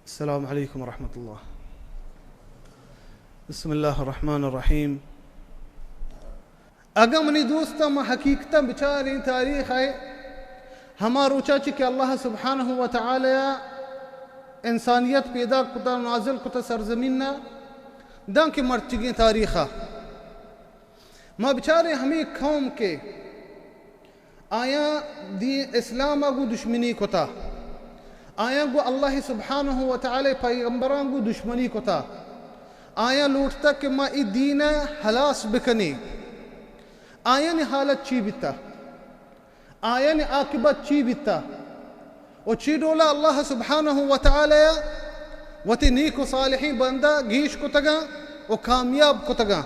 السلام علیکم ورحمۃ اللہ۔ بسم اللہ الرحمن الرحیم۔ اگاں منی دوستاں ما حقیقتاً بچاریں تاریخ ءَ، ہما روچا چہ کہ اللہ سبحانہ و تعالی انسانیت پیدا کتا، نازل کتا سرزمین ءَ، داں کہ مرچیگیں تاریخ ءَ ما بچاریں ہمے قوم کہ آیاں دین اسلام ءَ گوں دشمنی کتا، آیاں گوں اللہ سبحانہ و تعالی پیغمبراں گوں دشمنی کتا، آیاں لوٹتا کہ ما اے دین ءَ ہلاس بکنیں۔ آیانی حالت چی بیتا؟ آیانی عاقبت چی بیتا؟ و چی ڈولا اللہ سبحانہ و تعالی وتی نیک و صالحیں بندہ گیش کتگاں و کامیاب کتگاں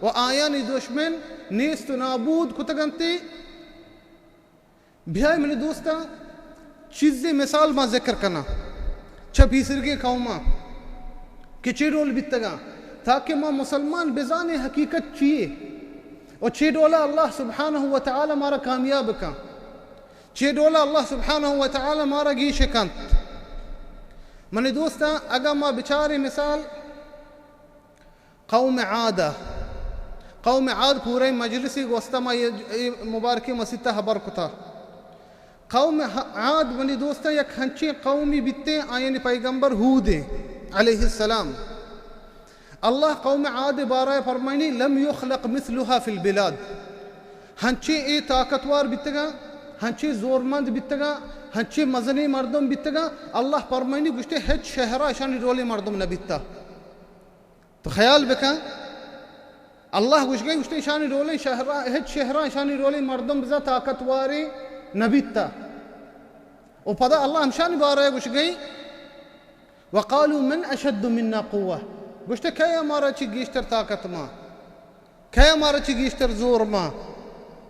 و آیانی دشمن نیست و نابود کتگنتی؟ بیائے منی دوستاں، چیزے مثال ما ذکر کناں چہ پیسرگیں قوماں کہ چی ڈول بیتگاں، تاکہ ما مسلمان بزانیں حقیقت چیے و چی ڈولا اللہ سبحانہ و تعالی مارا کامیاب کن، چی ڈولا اللہ سبحانہ و تعالی مارا گیش کنت۔ منی دوستاں، اگاں ما بچاریں مثال قوم عاد ءَ، قوم عاد پوریں مجلسے گوستہ ما اے، اے مبارکیں مسیت ءَ حبر کتا۔ قوم عاد منی دوستاں یک ہنچیں قومی بیتیں، آیانی پیغمبر ہود ایں علیہ السلام۔ اللہ قوم عاد بارہ فرمائنی، لم یخلق مثلها فی البلاد۔ ہنچیں اے طاقتوار بیتگاں، ہنچیں زورمند بیتگاں، ہنچیں مزنیں مردم بیتگاں، اللہ فرمائنی گوشتے ہچ شہرا اشانی ڈولیں مردم نہ بیتا۔ تو خیال بکن، اللہ گوشگئی گوشتے اشانی ڈولیں شہرا، ہچ شہرا اشانی ڈولیں مردم بزاں طاقتواریں نہ بیتا۔ و پدا اللہ ہمشانی بارہ گوشگئی، وقالوا من اشد منا قوة۔ گوشتے کئے ہمارا چی گیشتر طاقت ما؟ کئے ہمارا چی گیشتر زور ما؟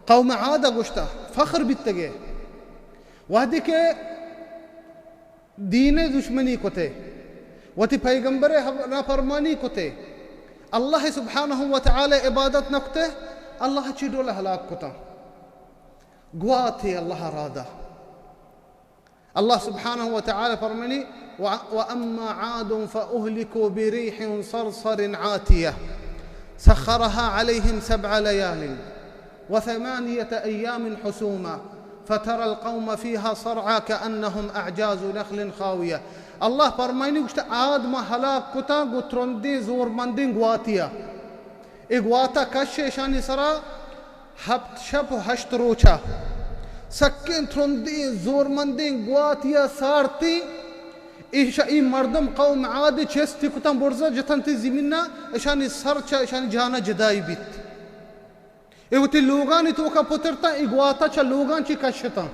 قوم عاد گوشتا، فخر بیتگے۔ وہدے کہ دین دشمنی کتے، وتی پیغمبر نافرمانی کتے، اللہ سبحانہ و تعالی عبادت نہ کتے، اللہ چی ڈول ہلاک کتا۔ گواتے اللہ رادا۔ اللہ سبحانہ و تعالی فرمانی، و، وأما عاد فأهلكوا بريح صرصر عاتية سخرها عليهم سبع ليال وثمانية أيام حسوما فترى القوم فيها صرعى كأنهم أعجاز نخل خاوية۔ اللہ فرمائنی گوشت، عاد ما ہلاک کتاں گو ترندیں زورمندیں گواتیا۔ اے گواتا کش اشانی سرا ہپت شپ و ہشت روچا سکیں ترندیں زورمندیں گواتیا سارتیں۔ ایش، ای مردم قوم عاد چستی کتاں برزا جتنتی زمینا، اشانی سر چا اشانی جانا جدائی بیت۔ اے وتی لوگانی توکا پترتاں، اے گواتا چہ لوگاں چی کشتاں۔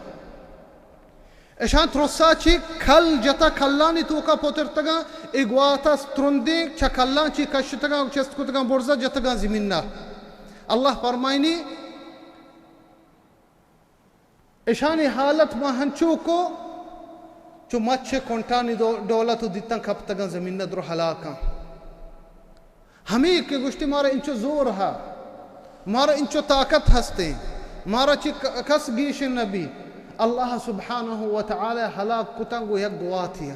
اشاں ترسا چی کل جتا، کلانی توکا پترتگاں، اے گواتا ترندیں چہ کلاں چی کشتگاں، چست کتگاں، برزا جتگاں زمینا۔ اللہ فرمائنی، اشانی حالت ما ہنچو کو، چو مچ کنٹانی دو-، ڈولت و دیتاں کپتگاں زمین ء درو ہلاکاں۔ ہمے کہ گوشتی، مارا انچو زور ہا، مارا انچو طاقت ہستیں، مارا چی ک-، کس گیش نبی۔ اللہ سبحانہ و تعالی ہلاک کتاں گو یک گواتی۔